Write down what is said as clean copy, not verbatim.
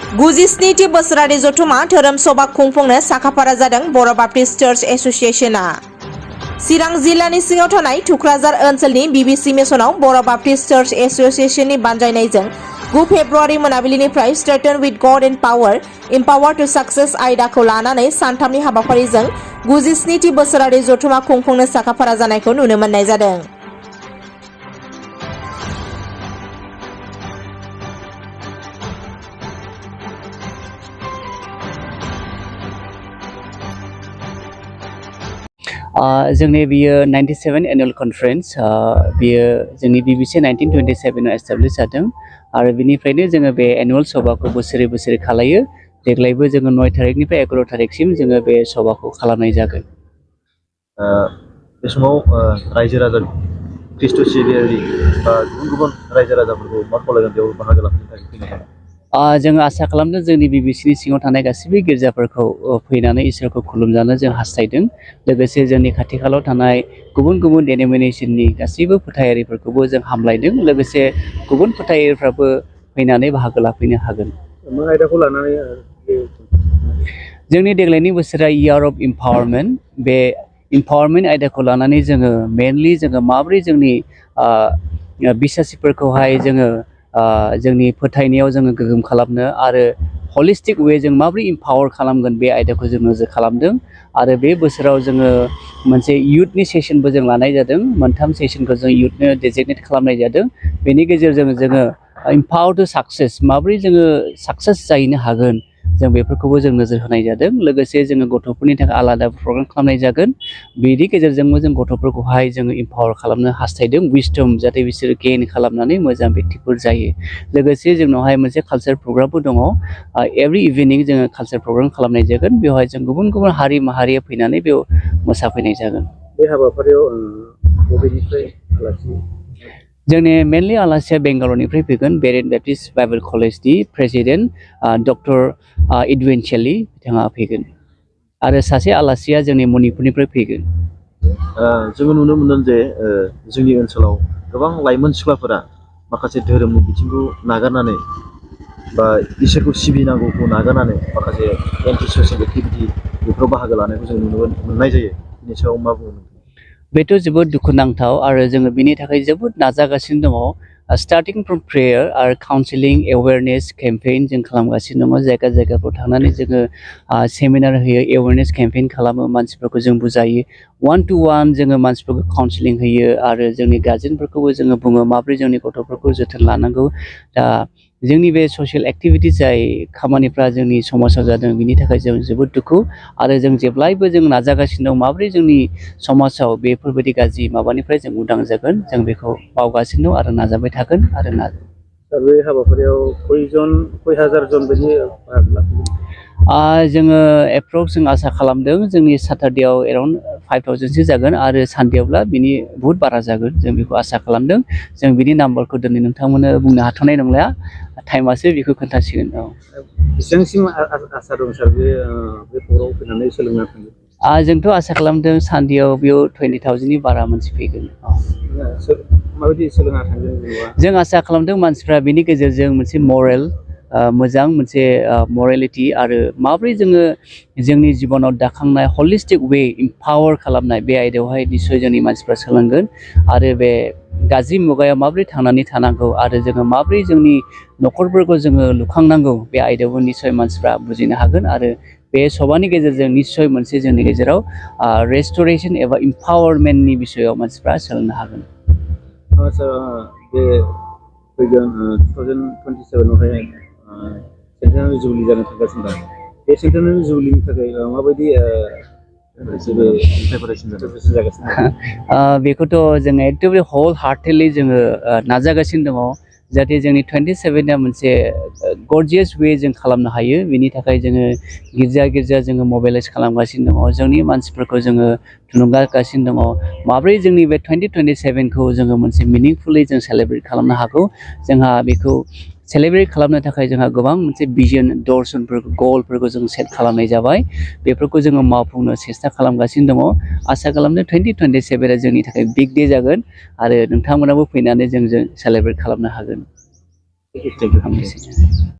गुजिस्निथि बोसोरारि जथुमा धोरोम सभा खुंफुंनो साखाफारा जादों बर' बाप्टिस्ट चार्च एस'सिएशनआ। चिरां जिल्लानि सिङाव थानाय थुक्राझार ओनसोलनि बिबिसि मिसनाव बर' बाप्टिस्ट चार्च एस'सिएशननि बानजायनायजों 9 फेब्रुआरि मोनाबिलिनिफ्राय strengthen with God and power empower to success आयदाखौ लानानै सानथामनि हाबाफारिजों 97थि बोसोरारि जथुमा खुंफुंनो साखाफारा जानायखौ नुनो मोननाय जादों। जोंनि बियो 97 एनुअल कनफारेन्स बियो जोंनि बिबिसि 1927 एस्टाब्लिश जादों आरो बिनिफ्रायनो जोङो बे एनुअल सभाखौ बोसोरै बोसोरै खालायो। देग्लायबो जोङो 9 थारिखनिफ्राय 11 थारिखसिम जोङो बे सभाखौ खालामनाय जागोन। बे समाव रायजो राजा ख्रिस्ट' सिबियारि बा गुबुन रायजो राजाफोरखौ मा खावलायगोन बेयाव बाहागो लाफैनो थाखाय फैनो हागोन? जोङो आसा खालामदों जोंनि बिबिसिनि सिङाव थानाय गासैबो गिर्जाफोरखौ फैनानै इसोरखौ खुलुमजानो जों हास्थायदों। लोगोसे जोंनि खाथि खालाव थानाय गुबुन गुबुन डेनोमिनेसननि गासैबो फोथायारिफोरखौबो जों हामलायदों। लोगोसे गुबुन फोथायारिफ्राबो फैनानै बाहागो लाफैनो हागोन। मा आयदाखौ लानानै जोंनि देग्लायनि बोसोरा इयार अफ इम्पावारमेन्ट। बे इम्पावारमेन्ट आयदाखौ लानानै जोङो मेनलि जोङो माबोरै जोंनि बिसासिफोरखौहाय जोङो जोंनि फोथायनायाव जोङो गोहोम खालामनो आरो हलिस्टिक वे जों माबोरै इम्पावार खालामगोन बे आयदाखौ जों नोजोर खालामदों। आरो बे बोसोराव जोङो मोनसे इयुथनि सेसनबो जों लानाय जादों। 3 सेसनखौ जों इयुथनो डेजिगनेट खालामनाय जादों। बेनि गेजेरजों जोङो इम्पावार टु साक्सेस माबोरै जोङो साक्सेस जाहैनो हागोन जों बेफोरखौबो जों नोजोर होनाय जादों। लोगोसे जोङो गथ'फोरनि थाखाय आलादा प्रग्राम खालामनाय जागोन। बेनि गेजेरजोंबो जों गथ'फोरखौहाय जोङो इम्पावार खालामनो हास्थायदों। विजडम जाहाथे बिसोरो गेइन खालामनानै मोजां व्यक्तिफोर जायो। लोगोसे जोंनावहाय मोनसे कालचार प्रग्रामबो दङ। एभरि इभिनिं जोङो कालचार प्रग्राम खालामनाय जागोन। बेवहाय जों गुबुन गुबुन हारि माहारिया फैनानै बेयाव मोसाफैनाय जागोन। बे हाबाफारियाव बबेनिफ्राय आलासि? जोंनि मेनलि आलासिया बेंगालरनिफ्राय फैगोन। बेरेन बेप्टिस्ट बाइबेल कलेजनि प्रेसिडेन्ट डक्टर इडविन चेलि बिथाङा फैगोन आरो सासे आलासिया जोंनि मणिपुरनिफ्राय फैगोन। जोङो नुनो मोनदों जे जोंनि ओनसोलाव गोबां लाइमोन सिख्लाफोरा माखासे धोरोमनि बिथिंखौ नागारनानै बा इसोरखौ सिबिनांगौखौ नागारनानै माखासे एन्टि ससियेल एक्टिभिटि बेफोराव बाहागो लानायखौ जों नुनो मोननाय जायो। बिनि सायाव मा बुङो? बेथ' जोबोद दुखुनांथाव आरो जोङो बिनि थाखाय जोबोद नाजागासिनो दङ। स्टार्टिं फ्रम प्रेयार आरो काउन्सिलिं एवेयारनेस केम्पेइन जों खालामगासिनो दङ। जायगा जायगाफ्राव थांनानै जोङो सेमिनार होयो, एवेयारनेस केम्पेइन खालामो, मानसिफोरखौ जों बुजायो। 1-to-1 जोङो मानसिफोरखौ काउन्सिलिं होयो आरो जोंनि गार्जेनफोरखौबो जोङो बुङो माबोरै जोंनि गथ'फोरखौ जोथोन लानांगौ। दा जोंनि बे ससियेल एक्टिभिटि जाय खामानिफ्रा जोंनि समाजाव जादों बिनि थाखाय जों जोबोद दुखु आरो जों जेब्लायबो जों नाजागासिनो दं माबोरै जोंनि समाजाव बेफोरबायदि गाज्रि माबानिफ्राय जों उदां जागोन जों बेखौ मावगासिनो दं आरो नाजाबाय थागोन आरो दा बे हाबाफारियाव खय हाजार जन बायदि बाहागो लाफैगोन? जोङो एप्रक्स जों आसा खालामदों जोंनि साटारडेआव एराउन्ड 5000सो जागोन आरो सानडेआवब्ला बिनि बुहुत बारा जागोन जों बेखौ आसा खालामदों। जों बिनि नाम्बारखौ दिनै नोंथांमोननो बुंनो हाथ'नाय नंला, टाइमासो बेखौ खोन्थासिगोन। बेसेबांसिम आसा दं सार बे बर'आव फैनानै सोलोंना थांगोन? जोंथ' आसा खालामदों सानडेआव बेयाव 20,000नि बारा मानसि फैगोन। माबायदि सोलोंना थांगोन? जों आसा खालामदों मानसिफ्रा बिनि गेजेरजों मोनसे मरेल मोजां मोनसे मरेलिटि आरो माबोरै जोङो जोंनि जिबनाव दाखांनाय हलिस्टिक वे इम्पावार खालामनाय बे आयदायावहाय निस्सय जोंनि मानसिफ्रा सोलोंगोन आरो बे गाज्रि मुगायाव माबोरै थांनानै थानांगौ आरो जोङो माबोरै जोंनि न'खरफोरखौ जोङो लुखांनांगौ बे आयदायावबो निस्सय मानसिफ्रा बुजिनो हागोन आरो बे सभानि गेजेरजों निस्सय मोनसे जोंनि गेजेराव रेस्ट'रेसन एबा इम्पावारमेन्टनि बिसयाव मानसिफ्रा सोलोंनो हागोन। सार बे फैगोन 2027आवहाय सेन्टेनारि जुबलि जानो थांगासिनो दं। बे सेन्टेनारि जुबलिनि थाखाय माबायदि बेखौथ' जोङो एकदमबारे हल हार्टेडलि जोङो नाजागासिनो दङ जाहाथे जोंनि 27आ मोनसे गरजियास वे जों खालामनो हायो। बेनि थाखाय जोङो गिर्जा जोङो मबिलाइज खालामगासिनो दङ, जोंनि मानसिफोरखौ जोङो थुलुंगागासिनो दङ माब्रै जोंनि बे 2027खौ जोङो मोनसे मिनिंफुलै जों सेलेब्रेट खालामनो हागौ। जोंहा बेखौ सेलेब्रेट खालामनो थाखाय जोंहा गोबां मोनसे भिजन दर्शनफोरखौ गलफोरखौ जों सेट खालामनाय जाबाय। बेफोरखौ जोङो मावफुंनो सेस्था खालामगासिनो दङ। आसा खालामदों 2027आ जोंनि थाखाय बिग दे जागोन आरो नोंथांमोनाबो फैनानै जोंजों सेलेब्रेट खालामनो हागोन।